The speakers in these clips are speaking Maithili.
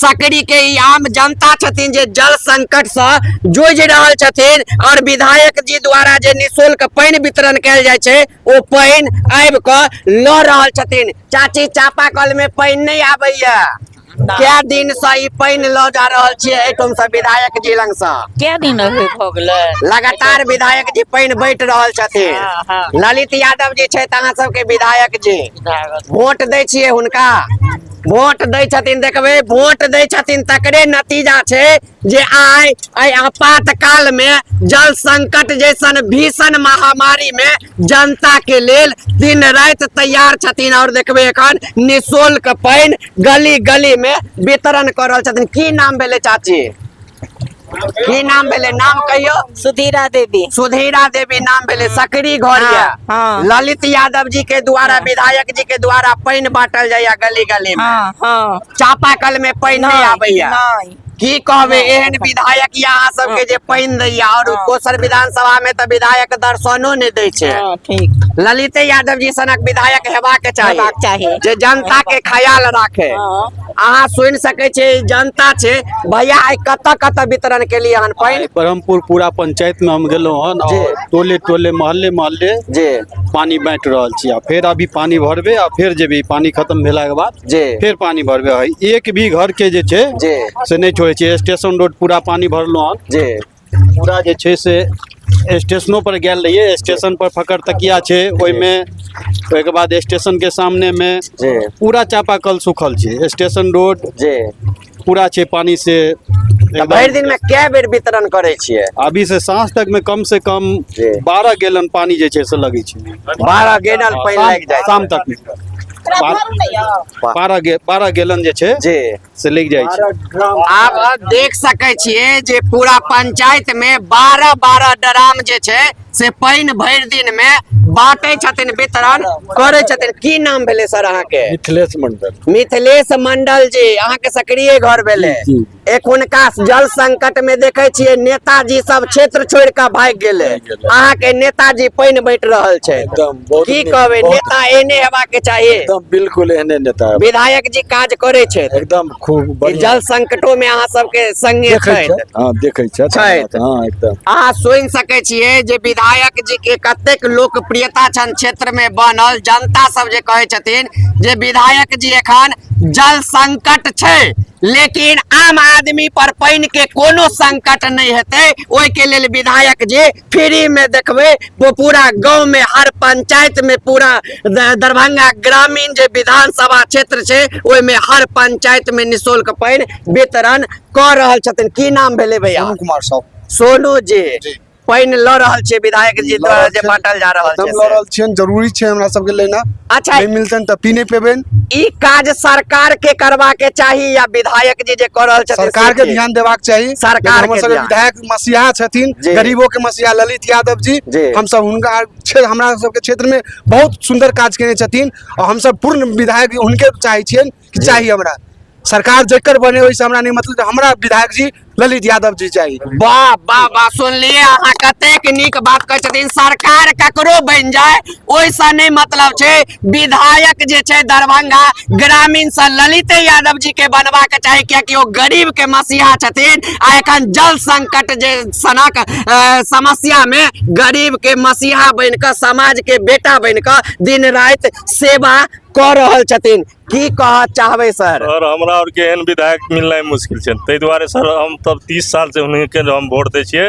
सकरी के ई आम जनता छथिन जे जल संकट से जूझि रहल छथिन और विधायक जी द्वारा जे निःशुल्क पानि वितरण कयल जाइ छै ओ पानि आबि कऽ लऽ रहल छथिन। चाची, चापाकल में पानि नहि आबैया, कै दिन से ई पानि लऽ जा रहल छियै एहिठाम से विधायक जी लग से? कै दिन भऽ गेलै? लगातार विधायक जी पानि बांटि रहल छथिन। हाँ, हाँ। ललित यादव जी छथि अहाँ सबके विधायक जी, वोट दै छियै हुनका? वोट दै छथिन, देखबै वोट दै छथिन तकरे नतीजा छै जे आइ एहि आपातकाल में जल संकट जैसन भीषण महामारी में जनता के लेल दिन राति तैयार छथिन और देखबै एखन निःशुल्क पानि गली गली में वितरण कऽ रहल छथिन। की नाम भेलै चाची? की नाम भेलै? नाम कहियौ। सुधीरा देवी। सुधीरा देवी नाम भेलै, सकरी घर हाँ, यऽ। हाँ। ललित यादव जी के द्वारा, विधायक जी के द्वारा पानि बांटल जाइया गली गली में। हाँ, हाँ। चापाकल में पानि नहि आबैया। नहि। की कहबै, एहन विधायक या अहाँ सबके जे पानि दैया और हाँ। दोसर विधानसभा में तऽ विधायक दर्शनो नहि दै छै। हाँ, ठीक। ललिते यादव जी सनक विधायक हेबाक चाही, हेबाक चाही। जे जनता के ख्याल राखे। हाँ। अहाँ सुनि सकै छियै, ई जनता छै। भैया, आइ कतऽ कतऽ वितरण केलियै हन पानि? आइ ब्रह्मपुर पूरा पंचायत में हम गेलहुँ हन जी। और टोले टोले मोहल्ले मोहल्ले जी। पानी बांटि रहल छी आ फेर अभी पानी भरबे आ फेर जेबै, पानी खत्म भेलाके बाद जी। फेर पानी भरबे। है एक भी घर के जे छै जी। से नहि छोड़ै छियै। स्टेशन रोड पूरा पानी भरलहुँ हन। जी। पूरा जे छै से स्टेशनो पर गेल रहियै, स्टेशन पर फकर तकिया छै ओहिमे, ओहिके बाद स्टेशन के सामने में जी। पूरा चापाकल सूखल छै, स्टेशन रोड जी। पूरा छै पानी से तऽ एकदम। भरि दिन में कै बेर वितरण करै छियै? अभी से साँझ तक में कम से कम जी। 12 गैलन पानी जे छै से लगै छै। 12 गैलन पानि लागि जाइ छै। शाम तक में 12 गैलन जे छै जी। से लागि जाइ छै। आब देख सकै छियै जे पूरा पंचायत में 12-12 ड्राम जे छै से पानि भरि दिन में बांटै छथिन, वितरण करै छथिन। की नाम भेलै सर अहाँके? मिथिलेश मंडल। मिथिलेश मंडल जी, अहाँके सक्रिय घर भेलै। जी। एखुनका जल संकट में देखे छियै नेताजी सब क्षेत्र छोड़ कऽ भागि गेलै, अहाँके नेताजी पानि बांटि रहल छै। एकदम बहुत की नीक, कहबै, बहुत नेता एहने हेबाक चाही? एकदम बिल्कुल एहने नेता। विधायक जी काज करै छै एकदम खूब ई बढ़िया। जल संकटो में अहाँ सबके संगे देखै छथि? छै, हाँ देखै छै। छथि। हाँ एकदम। अहाँ सुनि सकै छियै जे विधायक जी के कतेक लोकप्रियता छनि क्षेत्र में बनल। जनता सब जे कहै छथिन जे विधायक जी एखन जल संकट छै लेकिन आम आदमी पर पानि के कोनो संकट नहि हेतै, ओहि के लेल विधायक जी फ्री में देखबै वो पूरा गांव में, हर पंचायत में, पूरा दरभंगा ग्रामीण जे विधानसभा क्षेत्र छै ओहि में हर पंचायत में निःशुल्क पानि वितरण कऽ रहल छथिन। की नाम भेलै भैया? सोनू कुमार साहु। सोनू जी, जी। पानि लऽ रहल छियै विधायक जी लऽ द्वारा रहल जे छियनि। बांटल जा रहल एकदम छै लऽ से? रहल छियनि, जरूरी छै हमरा सबके लेना। अच्छा। नहि मिलतनि तऽ पी नहि पेबनि। ई काज सरकार के करवा के चाही या विधायक जी जे कऽ रहल छथिन? सरकार के से ठीक? ध्यान देबाक चाही। सरकार लेकिन हमर के सबके ध्यान। विधायक मसीहा छथिन, जी। गरीबों के मसीहा ललित यादव जी। जी। हमसब हुनका हमरा सबके क्षेत्र में बहुत सुंदर काज केने छथिन और हमसब पूर्ण विधायक हुनके चाहै छियनि कि चाही हमरा। सरकार जेकर बने ओहिसँ हमरा नहि मतलब, हमरा विधायक जी ललित यादव जी चाही। वाह वाह वाह, सुनलिए अहाँ कतेक नीक बात कहै छथिन। सरकार ककरो बनि जाय ओहिसँ नहि मतलब छै, विधायक जे छै दरभंगा ग्रामीण से ललित यादव जी के बनबाक चाही, कियाकि ओ गरीब के मसीहा छथिन आ एखन जल संकट जे सनक समस्या में गरीब के मसीहा बनि कऽ, समाज के बेटा बनि कऽ दिन राति सेवा कऽ रहल छथिन। की कहऽ चाहबै सर? सर, हमरा आरके एहन विधायक मिलनाइ मुश्किल छै, ताहि दुआरे सर हम तब 30 साल से हुनके हम वोट दै छियै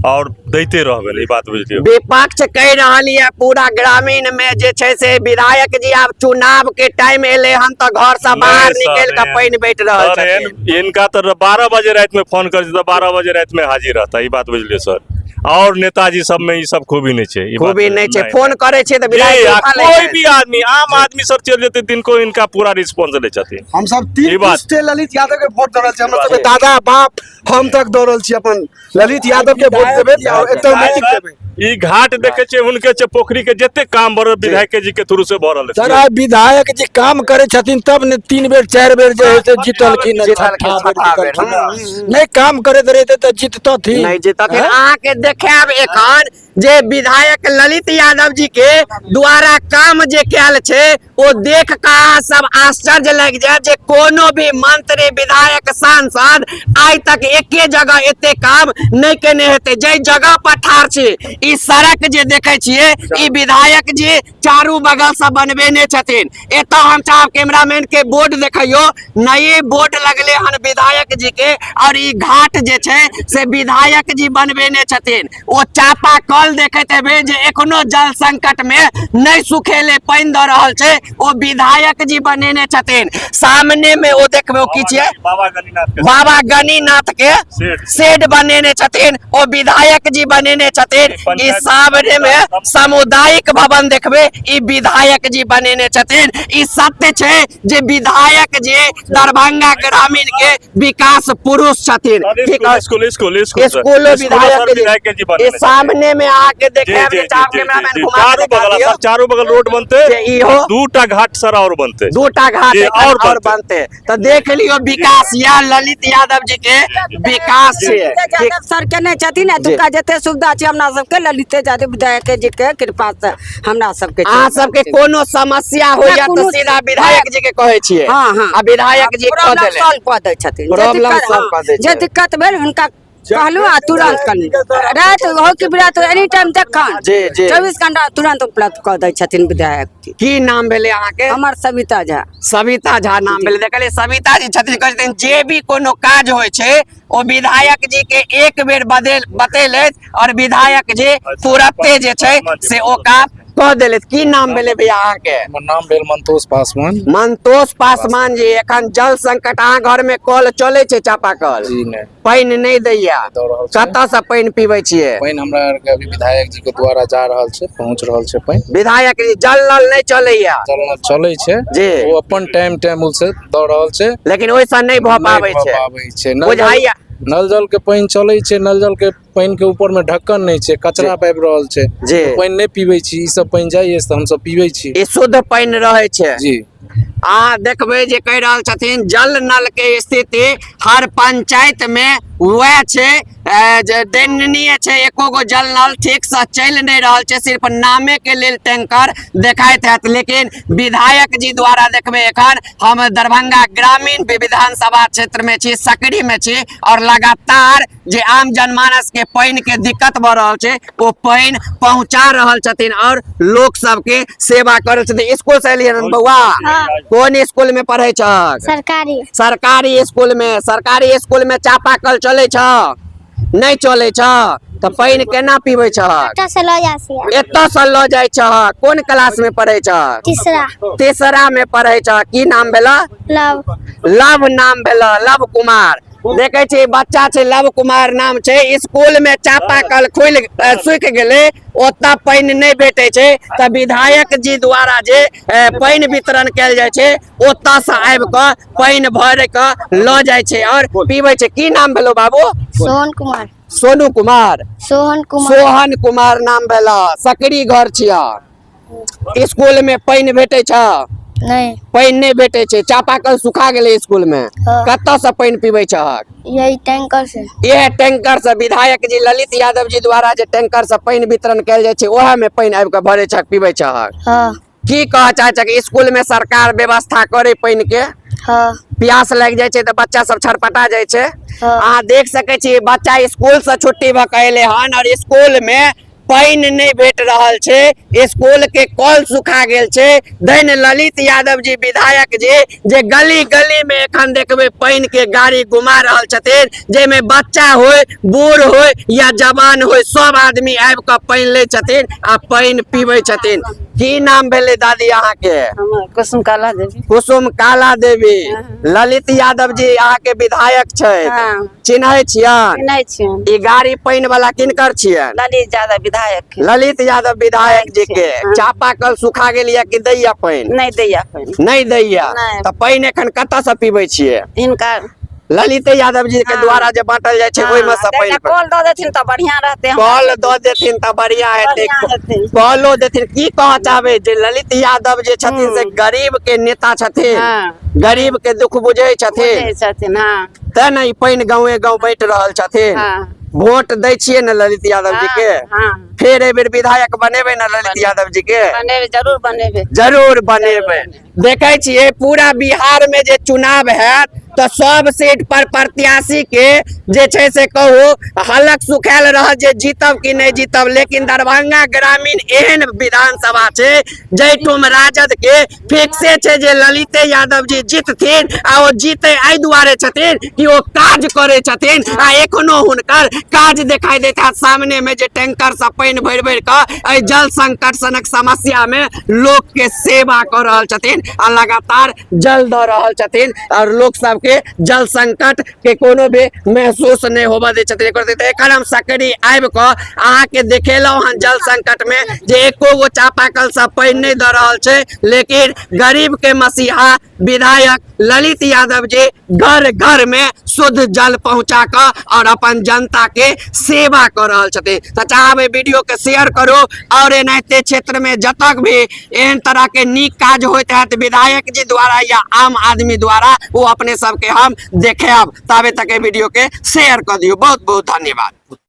और दैते रहबै, ई बात बुझि लियौ। विपक्ष कहि रहल यऽ पूरा ग्रामीण में जे छै से विधायक जी आब चुनाव के टाइम एले हन तऽ घर से बाहर नहि सर, निकलि कऽ पानि बाँटि रहल सर, छथिन। इनका तऽ 12 बजे राति में फोन करै छै तऽ 12 बजे राति में हाजिर रहता, ई बात बुझलियौ सर। और नेताजी सब में ई सब खूबी नहि छै, ई बात खूबी नहि छै। नहि, फोन नहि। करै छै तऽ जी, विधायक जी आ उठा लै कोई छै। भी आदमी, आम आदमी सब चलि जेतै तिनको इनका पूरा रिस्पॉन्स लै छथिन। हमसब ई 3 बात। पुश्ते ललित यादव के वोट दऽ रहल छी। हमरा ई सबके बात। दादा बाप हम तक दऽ रहल छी, अपन ललित यादव के वोट देबै और एकदम नजदीक देबै। ई घाट देखे छियै हुनके छै, पोखरी के जते काम भऽ रहल विधायक जी के थ्रू से भऽ रहल सर, आइ विधायक जी काम करै छथिन तब ने 3 बेर 4 बेर जे है से जीतलखिन, जीतलखिन, छठा बेर छठा बेर। जीतलखिन। नहि काम करैत रहिते तऽ जीततथिन। नहि जीतथिन। हैं? अहाँके देखायब एखन जे विधायक ललित यादव जी के द्वारा काम जे कयल छै ओ देख कऽ अहाँ सब आश्चर्य लागि जायत जे कोनो भी मंत्री विधायक सांसद आइ तक एके जगह एते काम नहि केने हेतै। जाहि जगह पर ठाढ़ छी, ई सड़क जे देखै छियै, ई विधायक जी चारू बगल से बनबेने छथिन। एतऽ हम चाहब कैमरामैन के बोर्ड देखियो, नए बोर्ड लगले हन विधायक जी के, और ई घाट जे छै से विधायक जी बनबेने छथिन। ओ चापा कल देखैत हेबै जे एखनो जल संकट में नहि सुखेले, पानि दऽ रहल छै, ओ विधायक जी बनेने छथिन। सामने में ओ देखबै, ओ की छियै? बाबा गणिनाथ के बाबा गणिनाथ के शेड। शेड बनेने छथिन, ओ विधायक जी बनेने छथिन। ई सामने में सामुदायिक भवन देखबै, ई विधायक जी बनेने छथिन। ई सत्य छै जे विधायक जी दरभंगा ग्रामीण के विकास पुरुष छथिन। ठीक है? स्कूल स्कूल स्कूल स्कूलो विधायक जी विधायक जी ई बनेने सामने में आके जी देखे जी चाप जी कैमरामैन जी घुमा के चारू देखा बगल दियौ। सर, चारू बगल रोड बनते, जे इहो दूटा घाट सर और बनते, दूटा घाट जी, एखन और और बनतै। बनते। तऽ देख लियौ विकास, या ललित यादव जी के विकास छै। यादव सर केने छथिन, एतुका जते सुविधा छै हमरा सबके ललिते यादव विधायक जी के कृपा से हमरा सबके छै। अहाँ सबके कोनो समस्या होइया ना, तऽ कोनो- सीधा विधायक जी के कहै छियै? हाँ हाँ आ विधायक जी कऽ प्रॉब्लम देले सॉल्व कऽ दै छथिन। जे प्रॉब्लम दिक्कत, सॉल्व हाँ, कऽ दै जे छै। दिक्कत भेल हुनका कहलहुँ आ तुरंत कनि राति हो कि बिरात हो, एनी टाइम जखन जी, जी। 24 घंटा तुरंत उपलब्ध कऽ दै छथिन विधायक जी। की नाम भेलै अहाँके? हमर सविता झा। सविता झा नाम भेलै। देखलियै सविता जी छथिन, कहै छथिन जे भी कोनो काज होइ छै ओ विधायक जी के एक बेर बदेल बतेलथि और विधायक जी तुरते जे छै से ओ काम कऽ देलथि। की नाम भेलै भैया अहाँके? हमर नाम भेल मंतोष पासवान। मंतोष पासवान जी, एखन जल संकट, अहाँ घर में कल चलै छै? चापाकल? जी नहि। पानि नहि दैया? दऽ रहल छै। कतऽ से पानि पीबै छियै? पानि हमरा आरके अभी विधायक जी के द्वारा जा रहल छै, पहुंच रहल छै पानि। विधायक जी, जल नल नहि चलैया? जल नल चलै छै जी। ओ अपन टाइम टेबुल से दऽ रहल छै, लेकिन ओहिसँ नहि भऽ नहि पाबै भऽ छै। पाबै छै। नल जल बुझाइया नल जल के पानि चलै छै, नल जल के पानि के ऊपर में ढक्कन नहि छै, कचरा पाबि रहल छै जी। पानि नहि पीबै छी। ई सब पानि जाइए तऽ हमसब पीबै छी। ई शुद्ध पानि रहै छै? जी। अहाँ देखबै जे कहि रहल छथिन जल नल के स्थिति हर पंचायत में वएह छै, जे दयनीय छै। एको गो जल नल ठीक से चलि नहि रहल छै, सिर्फ नामे के लेल टैंकर देखाइत हैत। लेकिन विधायक जी द्वारा देखबै, एखन हम दरभंगा ग्रामीण विधानसभा क्षेत्र में छी, सकरी में छी, और लगातार जे आम जनमानस के पानि के दिक्कत भऽ रहल छै ओ पानि पहुंचा रहल छथिन और लोक सबके सेवा कर रहल छथिन। स्कूल से एलियै हन बौआ? हाँ। कोन स्कूल में पढ़ै छह? सरकारी। सरकारी स्कूल में। सरकारी स्कूल में चापाकल चलै छ? नहि चलै छ, तऽ पानि केना पीबै छह? एतऽ से लऽ जा छियै। एतऽ से लऽ जाइ छह। कोन क्लास में पढ़ै छह? तीसरा। तेसरा में पढ़ै छह। की नाम भेलऽ? लव। लव नाम भेलऽ, लव कुमार। देखै छी बच्चा छै, लव कुमार नाम छै। स्कूल में चापाकल खुलि सुखि गेलै, ओतऽ पानि नहि भेटै छै, तऽ विधायक जी द्वारा जे पानि वितरण कयल जाइ छै ओतऽ से आबि कऽ पानि भरि कऽ लऽ जाइ छै और पीबै छै। की नाम भेलौ बाबू? सोहन कुमार। सोनू कुमार? सोहन कुमार। सोहन कुमार नाम भेल। सकरी घर छियै। स्कूल में पानि भेटै छ? नहि। पानि नहि भेटै छै, चापाकल सुखा गेलै स्कूल में। हाँ। कतऽ से पानि पीबै छहक? यही टैंकर से। इएह टैंकर से, विधायक जी ललित यादव जी द्वारा जे टैंकर से पानि वितरण कयल जाइ छै ओएह में पानि आबि कऽ भरै छहक, पीबै छहक? हाँ। की कहऽ चाहै छहक, स्कूल में सरकार व्यवस्था करे पानि के? हाँ। प्यास लागि जाइ छै तऽ बच्चा सब छटपटा जाइ छै? हाँ। अहाँ देख सकै छी बच्चा स्कूल से छुट्टी भऽ कऽ एलै हन और स्कूल में पानि नहि भेट रहल छै, स्कूल के कल सुखा गेल छै। धन ललित यादव जी विधायक जी जे गली गली में एखन देखबै पानि के गाड़ी घुमा रहल छथिन, जाहिमे बच्चा होय, बूढ़ होय या जवान होय, सब आदमी आबि कऽ पानि लै छथिन आ पानि पीबै छथिन। की नाम भेलै दादी अहाँके? हमर कुसुम काला देवी। कुसुम काला देवी। ललित यादव जी अहाँके विधायक छथि? हाँ। चिन्है छियनि? नहि छियनि। ई गाड़ी पानि वाला किनकर छियनि? ललित यादव विधायक के। ललित यादव विधायक जी के। हाँ। चापाकल सुखा गेल या कि दैया पानि? नहि दैया पानि। नहि दैया? नहि। तऽ पानि एखन कतऽ से पीबै छियै? हिनका ललित यादव जी के हाँ। द्वारा जे बांटल जाइ छै ओहिमे से पानि। कल दऽ देथिन तऽ बढ़िया रहतै। कल दऽ देथिन तऽ बढ़िया हेतै। बढ़िया हेतै। कलो देथिन। की कहऽ चाहबै जे ललित यादव जे छथिन से गरीब के नेता छथिन? हाँ। गरीब के दुख बुझै छथिन? बुझै छथिन, हाँ। तें ने ई पानि गाँवे गाँव बाँटि रहल छथिन। हाँ। वोट दै छियै ने ललित यादव जी के? हाँ। फेर एहि बेर विधायक बनेबै ने ललित यादव जी के? बनेबै, जरूर बनेबै। जरूर बनेबै। देखै छियै पूरा बिहार में जे चुनाव हैत तऽ सब सीट पर प्रत्याशी के जे छै से कहू हलक सुखायल रहत जे जीतब कि नहि जीतब। लेकिन दरभंगा ग्रामीण एहन विधानसभा छै जाहिठाम राजद के फिक्से छै जे ललिते यादव जी जीतथिन, आ ओ जीते एहि दुआरे छथिन कि ओ काज करै छथिन, आ एखनो हुनकर काज देखाई दैत हैत सामने में जे टैंकर से पानि भरि भरि कऽ एहि जल संकट सनक समस्या में लोक के सेवा कऽ रहल छथिन आ लगातार जल दऽ रहल छथिन और लोक सबके जल संकट के कोनो भी महसूस नहि होबऽ दै छथिन। एकर तऽ एखन हम सकरी आबि कऽ अहाँके देखेलहुँ हन जल संकट में जे एको गो चापाकल से पानि नहि दऽ रहल छै, लेकिन गरीब के मसीहा विधायक ललित यादव जी घर घर में शुद्ध जल पहुंचा कऽ और अपन जनता के सेवा कऽ रहल छथिन। तऽ चाहब एहि वीडियो के शेयर करू और एनाहिते क्षेत्र में जतक भी एहन तरह के नीक काज होइत हैत विधायक जी द्वारा या आम आदमी द्वारा, ओ अपने सबके हम देखायब। ताबे तक एहि वीडियो के शेयर कऽ दियौ। बहुत बहुत धन्यवाद।